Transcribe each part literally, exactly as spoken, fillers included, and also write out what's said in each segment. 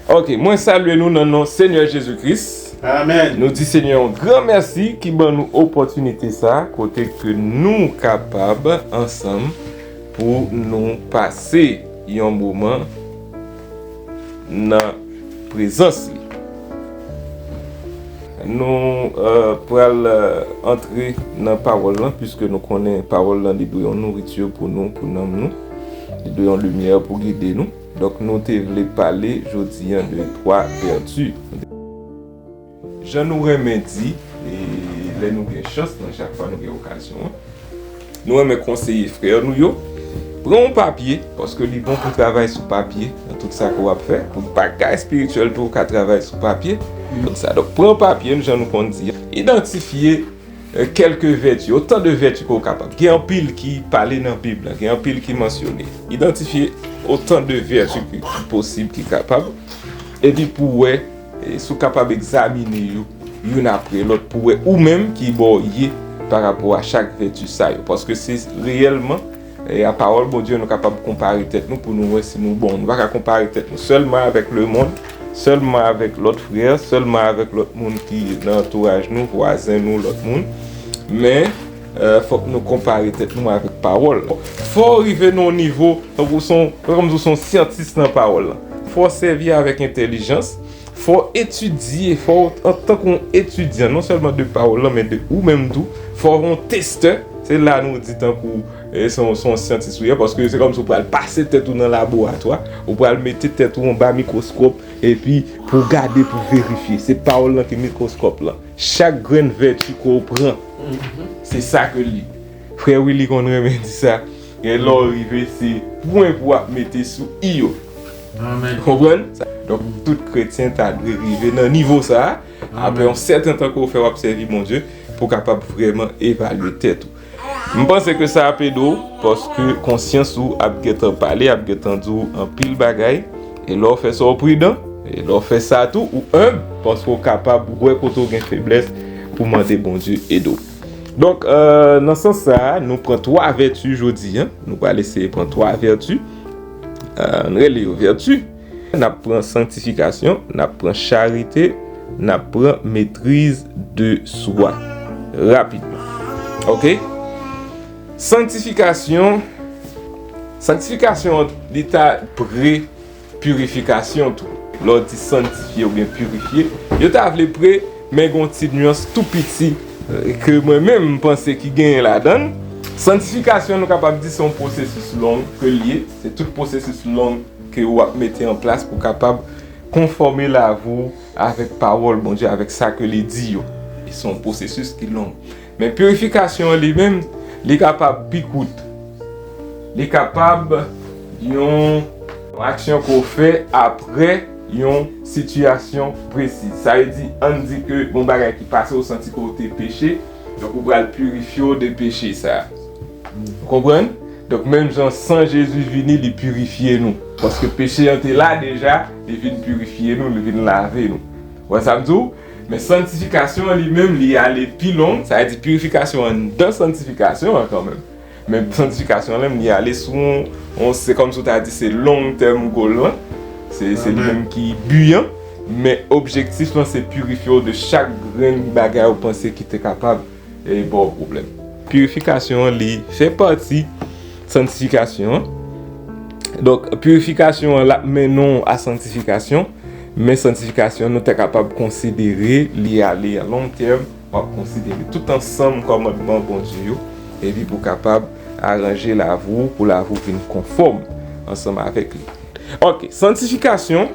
Ok, mwen salye nou nan non Senyè Jezi Kris. Amèn. Nou di Senyè yon gran mèsi ki ban nou opòtinite sa, kote ke nou kapab ansanm pou nou pase yon moman nan prezans li. Nou, euh, pral, euh, antre nan pawòl lan, piske nou konnen pawòl lan, li dwe yon nouriti pou nou, pou nanm nou. Li dwe yon limyè pou gide nou. Donk, nou te vle pale jodi a de twa vèti. Jan nou renmen di, e lè nou gen chans, nan chak fwa nou gen okazyon an, nou renmen konseye frè nou yo, pran yon papye, paske li bon pou travay sou papye, nan tout sa ke w ap fè, pou bagay espirityèl tou, ou ka travay sou papye. Donk sa, donk pran papye, jan nou konn di, idantifye, e, kèlke vèti, otan de vèti ke w kapab. Gen anpil ki pale nan Bib lan, gen anpil ki mansyone. Idantifye otan de vèti ki, ki posib, ki kapab. Epi pou wè, e, si w kapab egzamine yo youn apre lòt, pou wè ou menm ki bò w ye pa rapò a chak vèti sa yo. Paske se reyèlman, e, a pawòl Bondye, nou kapab konpare tèt nou pou nou wè si nou bon. Nou pa ka konpare tèt nou sèlman avèk lemonn, sèlman avèk lòt frè, sèlman avèk lòt moun ki nan antouraj nou, vwazen nou, lòt moun. Men, e, fòk nou konpare tèt nou avèk pawòl. Fò w rive nan yon nivo, tankou se yon, kòmsi w se yon syantis nan pawòl lan. Fò w sèvi avèk entèlijans, fò w etidye, fò w, antanke yon etidyan, non sèlman de pawòl lan, men de ou menm tou, fò w yon testè. Se la nou di tankou, e, se yon, se yon syantis ou ye, paske se kòmsi w pral pase tèt ou nan laboratwa, ou pral mete tèt ou anba mikwoskòp, epi pou gade, pou verifye. Se pawòl lan ki mikwoskòp lan. Chak grenn vèti ke w pran, se sa ke l ye. Frè Willy konn renmen di sa. Gen lè w rive, se pwen pou w ap mete sou i yo. Amèn. Konprann? Donk, tout kretyen ta dwe rive nan nivo sa a. Apre yon sèten tan ke w fè w ap sèvi Bondye, pou w kapab vrèman evalye tèt ou. M panse ke sa ap ede w, paske konsyans ou ap gentan pale, ap gentan di w anpil bagay. E lè w fè sa, w pridan. E lè w fè sa tou, ou enb, paske w kapab wè kote w gen feblès pou mande Bondye ede w. Donk, e, nan sans sa a, nou pran twa vèti jodi a. Nou pral eseye pran twa vèti. E, n rele yo vèti. N ap pran sanktifikasyon, n ap pran charite, n ap pran metriz de swa. Rapidman. Ok? Sanktifikasyon, sanktifikasyon an, li ta pre pirifikasyon tou. Lè w di sanktifye oubyen pirifye, yo ta vle pre, men gen yon ti nuans tou piti, e, ke mwen menm m panse ki genyen ladan l. Sanktifikasyon, nou kapab di se yon pwosesis long ke l ye. Se tout pwosesis long ke w ap mete an plas pou kapab konfòme lavi w avèk pawòl Bondye, avèk sa ke li di yo. E se yon pwosesis ki long. Men pirifikasyon an li menm, li kapab pi kout. Li kapab yon, yon aksyon ke w fè apre yon sitiyasyon presi. Sa vle di, ann di ke gon bagay ki pase, w santi ke w te peche, donk ou pral pirifye w de peche sa a. Ou konprann? Donk, menm jan san Jezi vini, li pirifye nou. Paske peche an te la deja, li vin pirifye nou, li vin lave nou. Ou wè sa m di w? Men sanktifikasyon an li menm, li ale pi long, sa vle di pirifikasyon an anndan sanktifikasyon an kanmenm. Men sanktifikasyon an li menm, li ale sou yon, yon, se kòmsi w ta di se long tèm gòl lan. Se, se li menm ki bi an. Men objektif lan, se pirifye w de chak grenn bagay ou panse ki te kapab e ba w pwoblèm. Pirifikasyon an, li fè pati sanktifikasyon an. Donk, pirifikasyon an, l ap mennen w a sanktifikasyon, men sanktifikasyon, nou ta kapab konsidere li ale a long tèm, w ap konsidere tout ansanm kòmandman Bondye yo, epi pou w kapab aranje lavi w, pou lavi w vin konfòm ansanm avèk li. Ok, sanktifikasyon,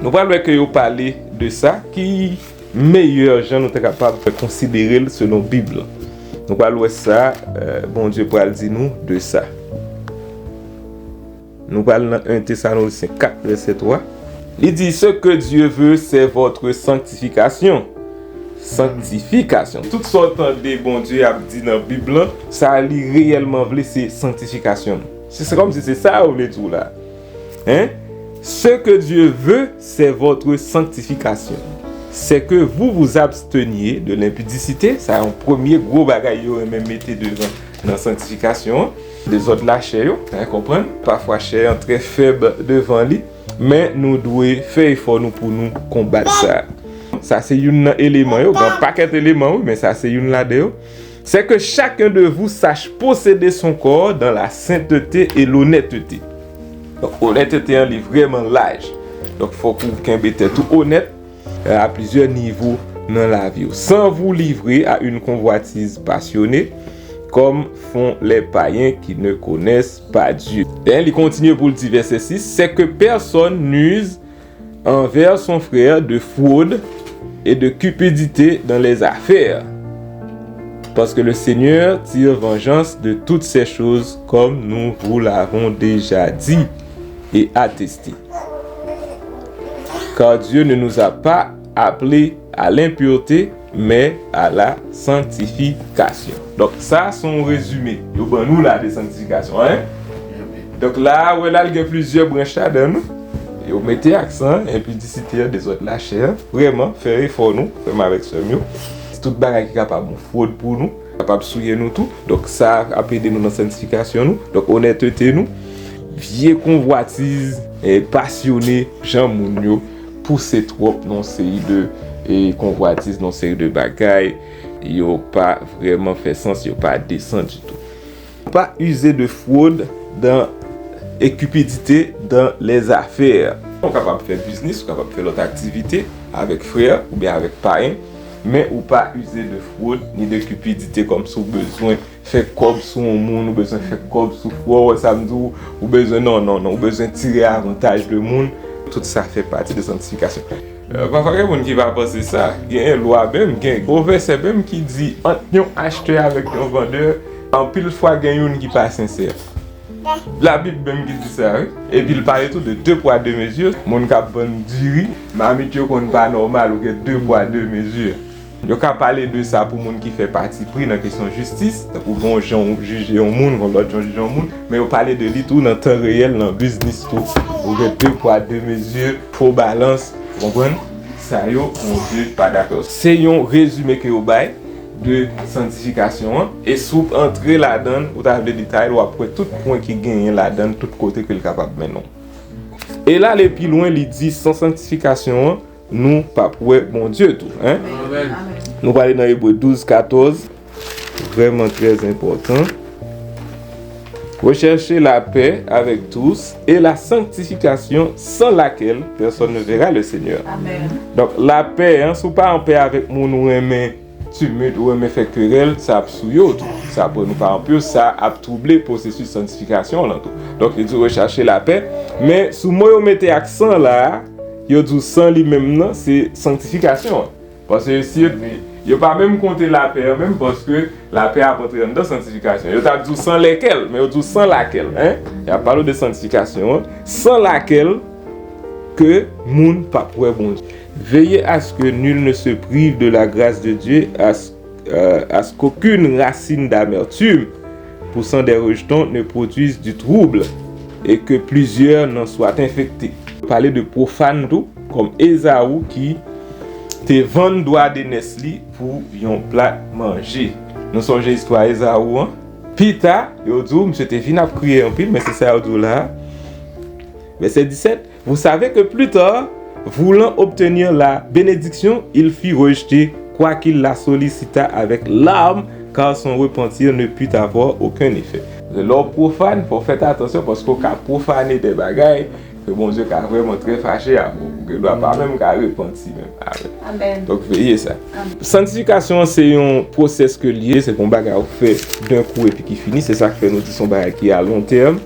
nou pral wè ke yo pale de sa, ki meyè jan nou ta kapab konsidere l selon Bib lan. Nou pral wè sa, e, Bondye pral di nou de sa. Nou pral nan en Tesalonisyen kat, vèsè twa. Li di, ce que Dieu veut, c'est votre sanctification. Sanktifikasyon. Tout sa w tande Bondye ap di nan Bib lan, sa li reyèlman vle, se sanktifikasyon nou. Se, se kòmsi se sa yo vle di w la. Hein? Ce que Dieu veut, c'est votre sanctification. C'est que vous vous absteniez de l'impudicité. Sa yon premye gwo bagay yo renmen mete devan nan sanktifikasyon an. Dezòd lachè yo, hein, konprann? Pafwa chè an trè fèb devan li. Men nou dwe fè efò nou pou nou konbat sa. Sa se youn nan eleman yo, gen pakèt eleman wi, men sa se youn ladan yo. C'est que chacun de vous sache posséder son corps dans la sainteté et l'honnêteté. Donk, onètete an li vrèman laj. Donk, fòk ou kenbe tèt ou onèt euh, à plusieurs niveaux dans la vie. Sans vous livrer à une convoitise passionnée, comme font les païens qui ne connaissent pas Dieu. Then, li kontinye pou l di, vèsè sis, c'est que personne n'use envers son frère de fraude et de cupidité dans les affaires. Parce que le Seigneur tire vengeance de toutes ces choses, comme nous vous l'avons déjà dit et attesté. Car Dieu ne nous a pas appelés à l'impureté, mais à la sanctification. Donk, sa se yon rezime yo ban nou la de sanktifikasyon, en? Donk, la, wè la, l gen plizyè branch ladan nou. Yo mete aksan, enpidisite, dezòd lachè. Vrèman, fè efò nou, frè m avèk sè m yo. Tout bagay ki kapab yon fwod pou nou, kapab souye nou tou. Donk, sa ap ede nou nan sanktifikasyon nou. Donk, onètete nou. Vye konvwatiz, eh, pasyone, jan moun yo pouse twòp nan seri de, eh, konvwatiz, nan seri de bagay, yo pa vrèman fè sans, yo pa desan ditou. Pas user de fraude dans, et cupidité dans les affaires. Ou kapab fè biznis, ou kapab fè lòt aktivite avèk frè oubyen avèk payen, men ou pa uze de fraude ni de cupidité kòmsi ou bezwen fè kòb sou yon moun, ou bezwen fè kòb sou frè w, wè sa m di w, ou bezwen, non, non, non, ou bezwen tire avantaj de moun. Tout sa fè pati de sanktifikasyon. Euh, pafwa gen moun ki pa panse sa. Gen lwa menm, gen gwo vèsè menm ki di ant yon achtè avèk yon vandè, anpil fwa gen youn ki pa sensè. Labib menm ki di sa, wi. Epi l pale tou de de pwa de mezi. Moun k ap vann diri, mamit yo konn pa nòmal, ou gen de pwa de mezi. Yo ka pale de sa pou moun ki fè pati pri nan kesyon jistis, tankou bon jan w jije yon moun, yon lòt jan w jije yon moun, men yo pale de li tou nan tan reyèl, nan biznis tou. Ou gen de pwa, de mezi, fo balans, ou konprann? Sa yo, Bondye pa dakò. Se yon rezime ke yo bay de sanktifikasyon an, e si w antre ladan l, ou ta vle detay l, w ap wè tout pwen ki genyen ladan l, tout kote ke l kapab mennen w. E l ale pi lwen, li di, san sanktifikasyon an, nou p ap wè Bondye tou, en? Amèn. Nou prale nan Ebre douz katòz, vrèman trè enpòtan. Recherchez la paix avec tous et la sanctification sans laquelle personne ne verra le Seigneur. Amèn. Donk, lapè, en, si w pa anpè avèk moun ou renmen, timid, ou renmen fè kerèl, sa ap souye w tou. Sa ap rann ou pa anpil, sa ap twouble pwosesis sanktifikasyon w lan tou. Donk, li di recherchez la paix, men sou mo yo mete aksan la a, yo di w san li menm nan, se sanktifikasyon an. Paske si yo, yo pa menm konte lapè an menm, paske lapè ap antre anndan sanktifikasyon. Yo t ap di w sans laquelle, men yo di w sans laquelle, en? Y ap pale w de sanktifikasyon an, sans laquelle ke moun p ap wè Bondye. Veillez à ce que nul ne se prive de la grâce de Dieu, à ce, euh, à ce qu'aucune racine d'amertume poussant des rejetons ne produise du trouble, et que plusieurs n'en soient infectés. Pale de pwofàn tou, kòm Ezaou ki te vann dwa de nès li pou yon plat manje. Nou sonje istwa Ezaou an? Pita, yo di w, misye te vin ap kriye anpil, men se sa yo di w la a. Vèsè disèt, vous savez que plus tard, voulant obtenir la bénédiction, il fut rejeté, quoiqu'il la sollicitât avec larmes, car son repentir ne put avoir aucun effet. Lè w pwofàn, fò w fè atansyon paske w ka pwofane de bagay ke Bondye ka vrèman trè fache avè w. Ou gen dwa pa menm ka repanti menm. Amèn. Amèn. Donk, veye sa. Amèn. Sanktifikasyon an se yon pwosès ke l ye, se pa yon bagay ou fè d'un coup epi ki fini, se sa k fè nou di se yon bagay ki a lon tèm.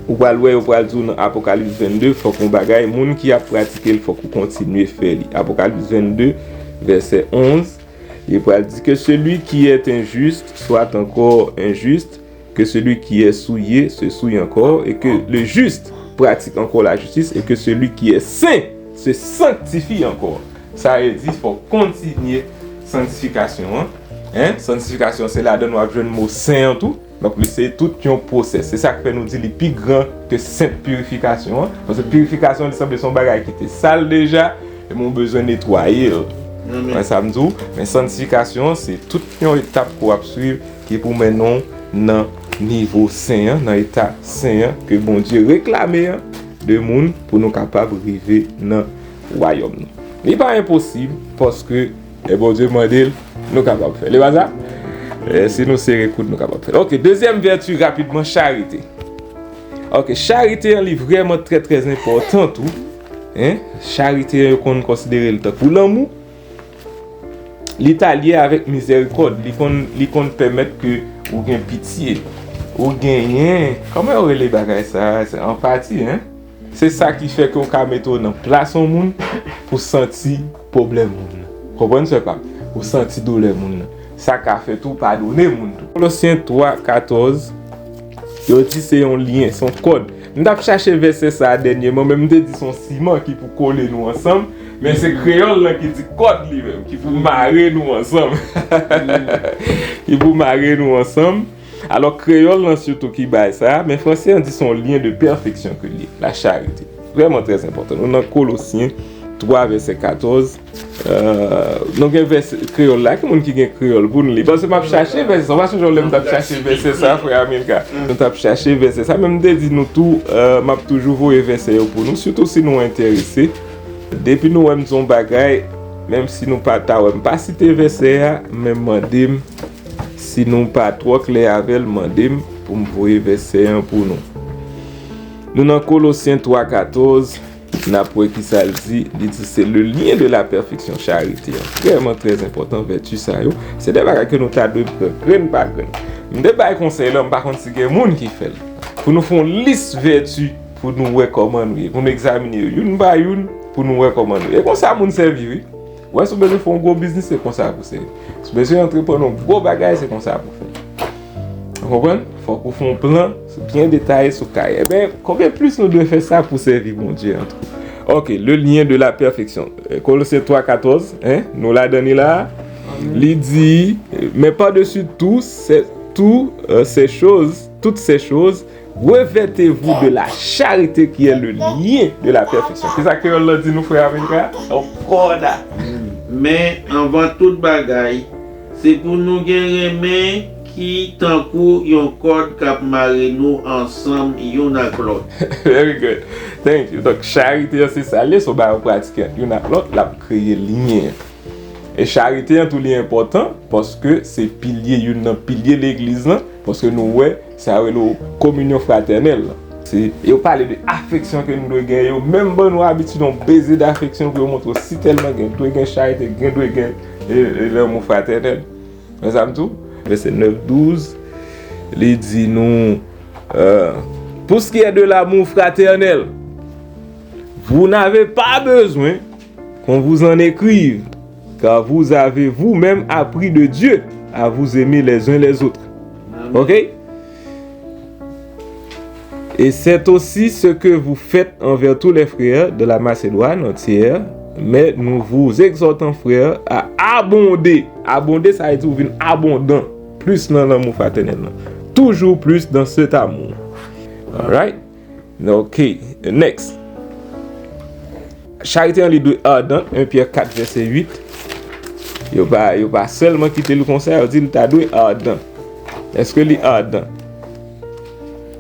Ou pral wè, yo pral di w nan Apokalips vennde, fòk yon bagay, moun ki ap pratike l, fòk ou kontinye fè li. Apokalips vennde, vèsè onz, li pral di, que celui qui est injuste soit encore injuste, que celui qui est souillé se souille encore, et que le juste pratique encore la justice, et que celui qui est saint se sanctifie encore. Sa vle di, fòk kontinye sanktifikasyon an. En? Sanktifikasyon, se ladan nou ap jwenn mo sen an tou. Donk, li se tout yon pwosès. Se sa k fè nou di li pi gran ke senp pirifikasyon an. Paske pirifikasyon, li sanble se yon bagay ki te sal deja, epi ou bezwen netwaye l. Amèn. Wè sa m di w? Men sanktifikasyon an, se tout yon etap ke w ap swiv ki pou mennen w nan nivo sen an, nan eta sen an ke Bondye reklame an. de moun pou nou kapab rive nan wayòm nan. Li pa enposib, paske lè Bondye mande l, nou kapab fè l. E pa sa? E, si nou sere koud, nou kapab fè l. Ok, dezyèm vèti rapidman, charite. Ok, charite an li vrèman trè, trè enpòtan tou. Hein? Charite an yo konn konsidere l tankou lanmou. Li ta lye avèk mizèrikòd. Li konn, li konn pèmèt ke ou gen pitye. Ou genyen, kòman yo rele bagay sa? Se anpati, hein? Se sa ki fè ke ou ka mete w nan plas yon moun pou santi pwoblèm moun nan. Konprann, sè pa m? Ou santi doulè moun nan. Sa ka fè tou padone moun tou. Kolosyen twa katòz, yo di se yon lyen, se yon kòd. M t ap chache vèsè sa a dènyèman, men m te di se yon siman ki pou kole nou ansanm, men se kreyòl lan ki di kòd li menm, ki pou mare nou ansanm. Ki pou mare nou ansanm. Alò, kreyòl lan sitou ki bay sa, men franse an di se yon lyen de pèfeksyon ke l ye, la charite. Vrèman trè enpòtan. Nou nan Kolosyen twa, vèsè katòz. Euh, nou gen vèsè kreyòl la. Ki moun ki gen kreyòl pou n li? Paske m ap chache vèsè sa. Ou pa sonje lè m t ap chache vèsè sa, frè Amilka? M t ap chache vèsè sa. Men m te di nou tou, euh, m ap toujou voye vèsè yo pou nou, sitou si nou enterese. Depi nou wè m di yon bagay, menm si nou pa ta wè m pa site vèsè a, men mande m, si nou pa twò klè avè l, mande m pou m voye vèsè an pou nou. Nou nan Kolosyen twa katòz, n ap wè ki sa l di. Li di se le lien de la perfection, charite an. Vrèman trè enpòtan, vèti sa yo. Se de bagay ke nou ta dwe pran grenn pa grenn. M te bay konsèy la, m pa konn si gen moun ki fè l. Pou nou fè yon lis vèti, pou nou wè kòman nou ye. Pou nou egzamine yo youn pa youn, pou nou wè kòman nou ye. E konsa moun sèvi, wi. Wè, si w bezwen fè yon gwo biznis, se konsa pou se. Si w bezwen antreprann yon gwo bagay, se konsa pou fè. Ou konprann? Fòk ou fè yon plan byen detaye sou kay. Ebyen, konbyen plis nou dwe fè sa pou sèvi Bondye an tou? Ok, le lien de la perfection. Kolosyen twa katòz, hein, nou ladan li la. Li di, mais par-dessus tout, c'est tout, euh, ces choses, toutes ces choses, revêtez-vous de la charité qui est le lien de la perfection. Kisa kreyòl la di nou, frè Amilka? Yon kòd a. Men, anvan tout bagay, se pou nou gen renmen ki tankou yon kòd k ap mare nou ansanm youn ak lòt. Very good. Thank you. Donk, charite an se sa l ye, se yon bagay ou pratike ant youn ak lòt, l ap kreye lyen. E charite an tou li enpòtan, paske se pilye, youn nan pilye legliz lan, paske nou wè, sa yo rele w kominyon fratènèl lan. Se, yo pale de afeksyon ke nou dwe gen, yo menm ban nou abitid yon beze dafeksyon pou yo montre w si tèlman gen, dwe gen charite, gen dwe gen, e, e, lanmou fratènèl. Men sa m di w, vèsè nèf, douz, li di nou, euh, pour ce qui est de l'amour fraternel, vous n'avez pas besoin qu'on vous en écrive, car vous avez vous-même appris de Dieu à vous aimer les uns les autres. Amen. Ok? Et c'est aussi ce que vous faites envers tous les frères de la Macédoine entière, mais nous vous exhortons, frères, à abonder. Abonde, sa vle di ou vin abondan, plis nan lanmou fratènèl lan. Toujours plus dans cet amour. Alright? Ok, next. Charite an li dwe ardent, en Pyè kat vèsè uit. Yo pa, yo pa sèlman kite l konsa, yo di l ta dwe ardent. Èske li ardent?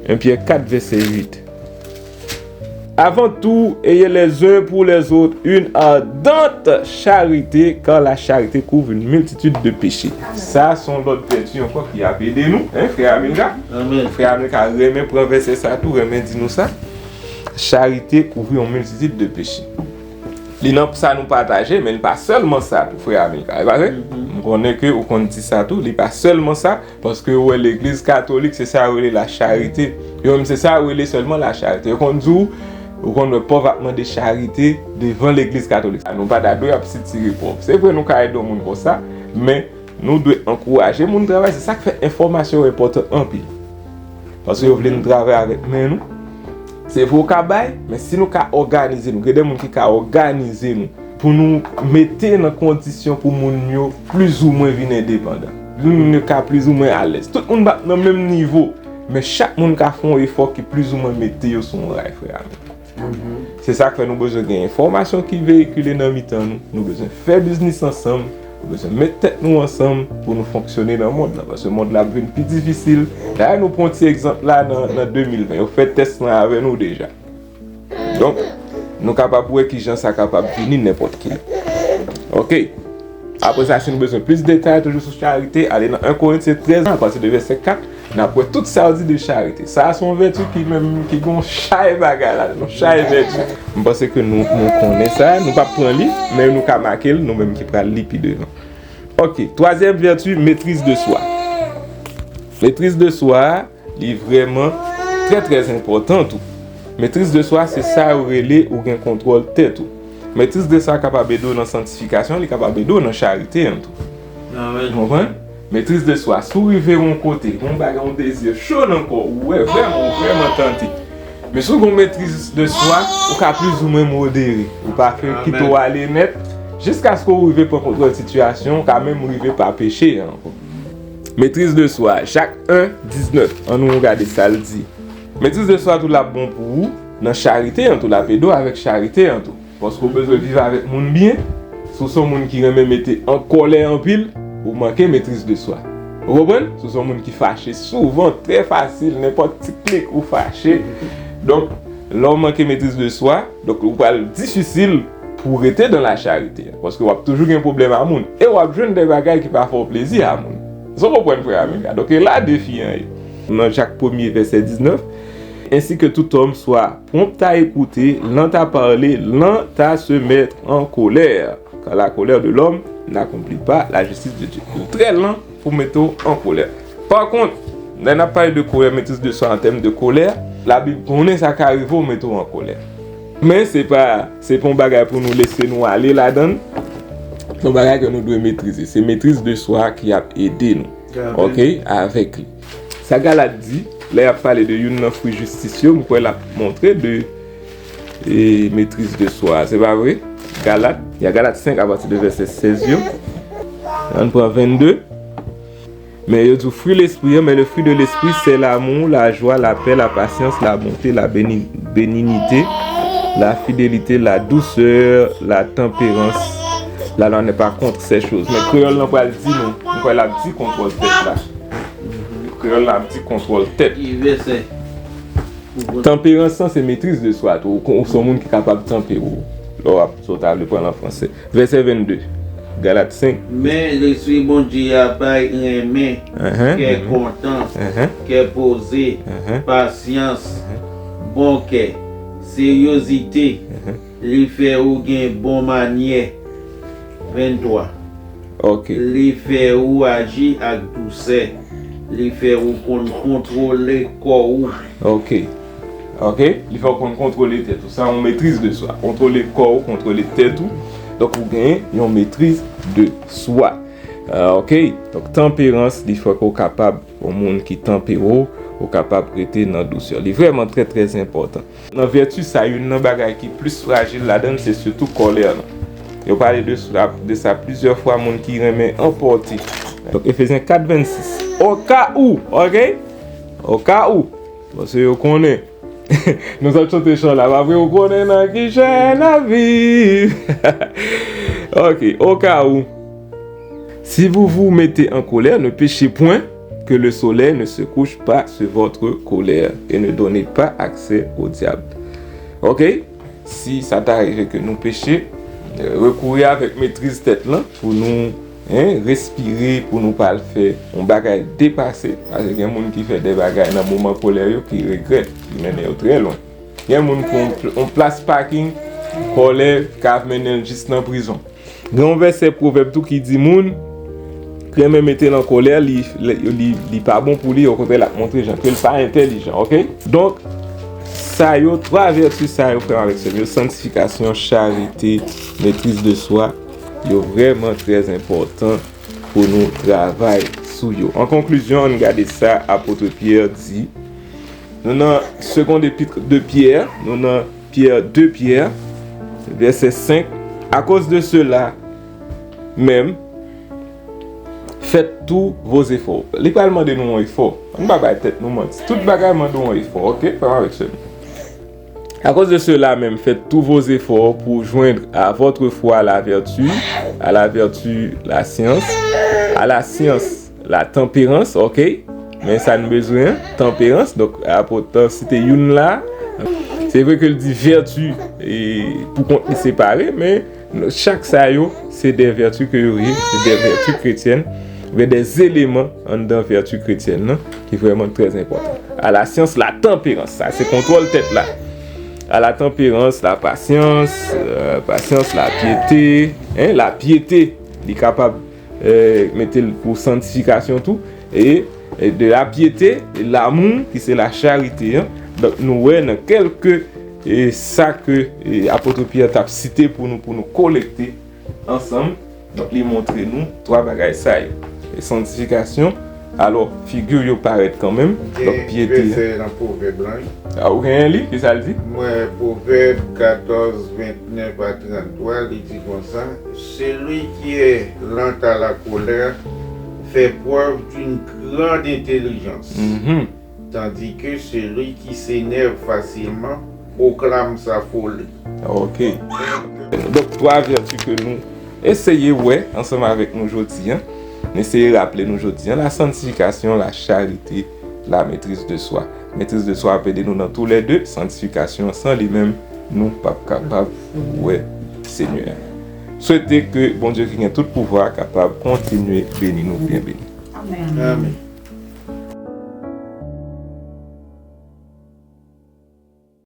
En Pyè kat vèsè uit. Avant tout, ayez les uns pour les autres une ardente charité, car la charité couvre une multitude de péchés. Sa se yon lòt vèti ankò ki ap ede nou, hein, frè Amilka? Amen. Frè Amilka renmen pran vèsè sa tou, renmen di nou sa. Charité couvre une multitude de péchés. Li nan sa nou pataje, men li pa sèlman sa tou, frè Amilka. E pa vre? M konnen ke ou konn di sa tou, li pa sèlman sa, paske ou wè legliz katolik, se sa yo rele la charité. Yo menm, se sa yo rele sèlman la charité. Yo konn di w, ou konn wè pòv ap mande charite devan legliz katolik. Nou pa ta dwe ap sitire pòv. Se vre, nou ka ede yon moun konsa, men nou dwe ankouraje moun travay. Se sa k fè enfòmasyon yo enpòtan anpil. Paske yo vle nou travay avèk men nou. Se vre w ka bay, men si nou ka òganize nou, gen de moun ki ka òganize nou pou nou mete nan kondisyon pou moun yo plizoumwen vin endepandan. Pou moun yo ka plizoumwen alèz. Tout moun p ap nan menm nivo, men chak moun ka fè yon efò ki plizoumwen mete yo sou yon ray, frè Amilka. Se sa k fè nou bezwen gen enfòmasyon ki veyikile nan mitan nou. Nou bezwen fè biznis ansanm. Nou bezwen met tèt nou ansanm pou nou fonksyone nan mond lan. Paske mond lan ap vin pi difisil. Dayè, nou pran ti egzanp la nan, nan de mil ven. Yo fè tès lan avè nou deja. Donk, nou kapab wè kijan sa kapab vini nenpòt ki lè. Ok. Apre sa, si nou bezwen plis detay toujou sou charite, ale nan en Korent, se trèz, apati de vèsè kat, n ap wè tout sa yo di de charite. Sa a se yon vèti ki menm, ki gen yon chay bagay ladan l, yon chay vèti. M panse ke nou, nou konnen sa, nou p ap pran li, men nou ka make l, nou menm ki pral li pi devan. Ok, twazyèm vèti, maîtrise de soi. Maîtrise de soi a, li vrèman trè, trè enpòtan tou. Maîtrise de soi, se sa yo rele ou gen kontwòl tèt ou. Maîtrise de soi kapab ede w nan santifikasyon, li kapab ede w nan charite an tou. Amèn. Ou konprann? Maîtrise de soi, si w rive yon kote, yon bagay, yon dezi cho nan kò w, ou wè vrèman, ou vrèman tante. Men si w gen yon maîtrise de soi, ou ka plizoumwen modere. Ou pa fè kite w ale nèt, jiskaske w rive pran kontwòl sitiyasyon, ou ka menm rive pa peche ankò. Maîtrise de soi, Jak en, diznèf. Ann nou gade sa l di. Maîtrise de soi tou l ap bon pou ou nan charite an tou, l ap ede w avèk charite an tou. Paske w bezwen viv avèk moun byen. Si w se yon moun ki renmen mete an kòlè anpil, ou manke maîtrise de soi. Ou konprann? Si w se yon moun ki fache souvan, trè fasil, nenpòt ti klik ou fache. Donk, lè w manke maîtrise de soi, donk ou pral difisil pou w rete dans la charité. Paske w ap toujou gen pwoblèm a moun. E w ap jwenn de bagay ki pa fè w plezi a moun. Èske w konprann, frè Amika? Donk, e la defi an ye. Nan Jak premye, vèsè diznèf, ainsi que tout homme soit prompt à écouter, lent à parler, lent à se mettre en colère, car la colère de l'homme n'accomplit pas la justice de Dieu. Ou trè lan pou mete w an kolè. Pa kont, lè n ap pale de kolè, maîtrise de soi an tèm de kolè, Labib konnen sa ka rive w mete w an kolè. Men se pa, se pa yon bagay pou nou lese nou ale ladan l. Se yon bagay ke nou dwe metrize. Se maîtrise de soi ki ap ede nou. Ok, avèk li. Sa Galat di, lè y ap pale de youn nan fwi jistis yo, m kwè l ap montre de e maîtrise de soi. Se pa vre? Galat, y a Galat senk apati de vèsè sèz yo. Ann pran vennde. Men yo di fruit l'esprit, mais le fruit de l'esprit, c'est l'amour, la joie, la paix, la patience, la bonté, la béni-, bénignité, la fidélité, la douceur, la tempérance. La loi n'est pas contre ces choses. Men kreyòl lan pral di nou, m kwè l ap di kontwòl tèt la. Kreyòl la ap di kontwòl tèt. Ki vèsè? Tanperans lan se maîtrise de soi tou. Ou, ou se yon moun ki kapab tanpe w lè w ap, si w ta vle pran l an fransè. Vèsè vennde, Galat senk. Men Lespri Bondye a bay renmen, kè kontan, kè poze, pasyans, bon kè, seryozite, li fè ou gen bon manyè. Venntwa. Ok. Li fè ou aji ak dousè. Li fè ou konn kontwole kò ou. Ok. Ok. Li fè ou konn kontwole tèt ou. Sa yon maîtrise de soi. Kontwole kò ou, kontwole tèt ou. Donk, ou genyen yon maîtrise de soi. Ah, ok. Donk, tanperans, li fè ke w kapab yon moun ki tanpere w, ou kapab rete nan dousè. Li vrèman trè, trè enpòtan. Nan vèti sa, youn nan bagay ki plis frajil ladan l, se sitou kòlè lan. Yo pale de sa, de sa plizyè fwa, moun ki renmen anpòte. Donk, Efezyen kat vennsis. Oka ou, ok? Oka ou. Paske yo konnen. Nou sot chante chan la, pa vre? Ou konnen nan ki chan n ap viv. Ok, oka ou. Si vous vous mettez en colère, ne péchez point, que le soleil ne se couche pas sur votre colère, et ne donnez pas accès au diable. Ok? Si sa ta rive ke nou peche, rekouri avèk metriz tèt lan pou nou, en, respire, pou nou pa al fè yon bagay depase. Paske gen moun ki fè de bagay nan moman kòlè yo ki regrèt, ki mennen yo trè lwen. Gen moun ki yon, yon plas pakin, kòlè ka mennen l jis nan prizon. Gen yon vèsè pwovèb tou ki di moun ki renmen mete l an kòlè, li, li, li, li pa bon pou li, okontrè, l ap montre jan ke l pa entèlijan, ok? Donk, sa yo, twa vèti sa yo, frè m avèk sè m yo, santifikasyon, charite, maîtrise de soi, yo vrèman trè enpòtan pou nou travay sou yo. An konklizyon, ann gade sa apot Pyè di. Nou nan Seconde Épître de Pierre, nou nan Pyè, de Pyè, vèsè senk. À cause de cela même, faites tous vos efforts. Li pral mande nou yon efò. Ann pa bay tèt nou manti. Tout bagay mande yon efò, ok? Frè m avèk sè m. À cause de cela même, faites tous vos efforts pour joindre à votre foi la vertu, à la vertu la science, à la science la tempérance, ok? Men sa n bezwen, tanperans. Donk, apot site youn la. Se vre ke l di vèti e, pou kont li separe, men chak sa yo, se de vèti ke yo ye, se de vèti kretyèn, oubyen de eleman anndan vèti kretyèn nan, ki vrèman trè enpòtan. À la science, la tempérance, sa se kontwòl tèt la. À la tempérance, la patience, euh, patience, la piété, hein, la piété, li kapab, euh, mete l pou santifikasyon tou, e, e de la piété, e l'amour, ki se la charité, hein. Donk, nou wè nan kèlke, e sa ke, e, apot Pyè t ap site pou nou, pou nou kolekte ansanm. Donk, li montre nou twa bagay sa yo. E santifikasyon, alò, figi yo parèt kanmenm. Donk, pyete. Vèsè nan Pwovèb lan, wi. A, ou genyen li? Kisa l di? Mwen, Pwovèb katòz, ventnèf a tranntwa, li di konsa, celui qui est lent à la colère fait preuve d'une grande intelligence, mhm, tandis que celui qui s'énerve facilement proclame sa folie. Ok. Donk, twa vèti ke nou eseye wè ansanm avèk nou jodi a. Nou eseye raple nou jodi a, la sanctification, la charité, la maîtrise de soi. Maîtrise de soi ap ede nou nan toulède, santifikasyon san li menm, nou p ap kapab wè Senyè a. Swete ke Bondye ki gen tout pouvwa kapab kontinye beni nou byen beni. Amèn. Amèn.